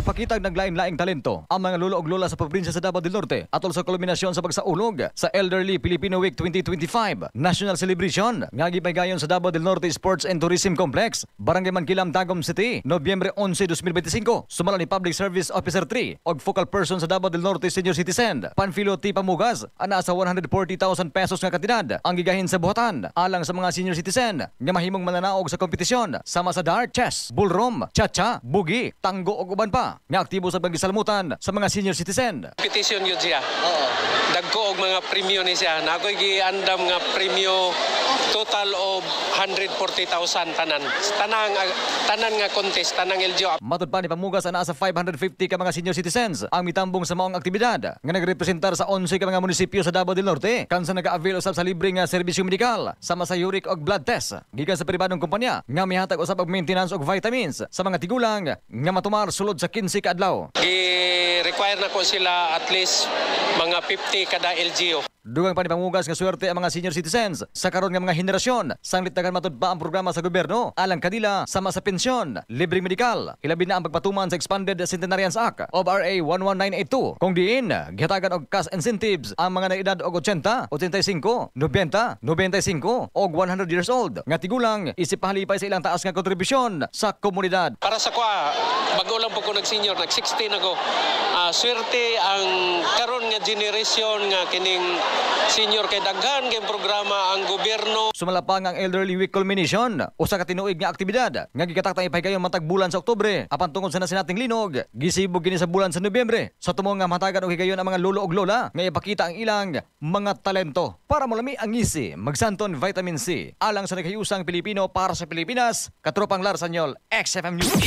Pakitag naglain-laing talento ang mga lolo ug lola sa probinsya sa Davao del Norte atol sa kulminasyon sa pagsaulog sa Elderly Filipino Week 2025 National Celebration nga gipahigayon sa Davao del Norte Sports and Tourism Complex, Barangay Mankilam, Tagum City, Nobyembre 11, 2025. Sumala ni Public Service Officer 3 og focal person sa Davao del Norte Senior Citizen, Panfilo T. Pamugas, anaa sa 140,000 pesos nga kantidad ang gigahin sa buhatan alang sa mga senior citizen nga mahimong mananaog sa kompetisyon sama sa dart, chess, ballroom, cha-cha, boogie, tango ug uban pa nga aktibo sa paggisalmutan sa mga senior citizen. Competition yun siya. Dagko og mga premyo ni siya. Na ako'y giandam nga premyo total of 140,000 tanan. Tanan nga contest, tanang LGU. Matud pa ni Pamugas, anaa sa 550 ka mga senior citizens ang mitambong sa maong aktibidad nga nagrepresentar sa 11 ka mga munisipyo sa Davao del Norte kan sa nag-avail usab sa libre nga serbisyo medikal sama sa uric og blood test gikan sa pribadong kumpanya nga mihatag usab og maintenance og vitamins sa mga tigulang nga matumar sulod sa 15 ka adlaw. Gi-require na ko sila at least mga 50 kada LGU. Dugang pa ni Pamugas nga swerte ang mga senior citizens sa karon nga mga henerasyon sanglit tagan matud pa ang programa sa gobyerno alang kanila sama sa pensyon, libreng medikal, hilabi na ang pagpatuman sa Expanded Centenarians Act of RA 11982 kung diin gihatagan og cash incentives ang mga naedad og 80, 85, 90, 95 og 100 years old nga tigulang isip pahalipay sa ilang taas nga kontribusyon sa komunidad. Para sa kuha, bago lang po ko nag-senior, nag-60 na ko. Swerte ang karon nga generation nga kining senior kay daghan kay programa ang gobyerno. Sumala pa nga ang Elderly Week culmination, usa ka tinuig nga aktibidad nga gikataktang ipahigayon matag bulan sa Oktubre apan tungod sa nasinating linog, gisibog kini sa bulan sa Nobyembre sa tumong nga matagan og higayon ang mga lolo ug lola nga ipakita ang ilang mga talento. Para molami ang ngisi, magsanton Vitamin C alang sa naghiusang Pilipino para sa Pilipinas, Katropang Larsanyol, XFM News.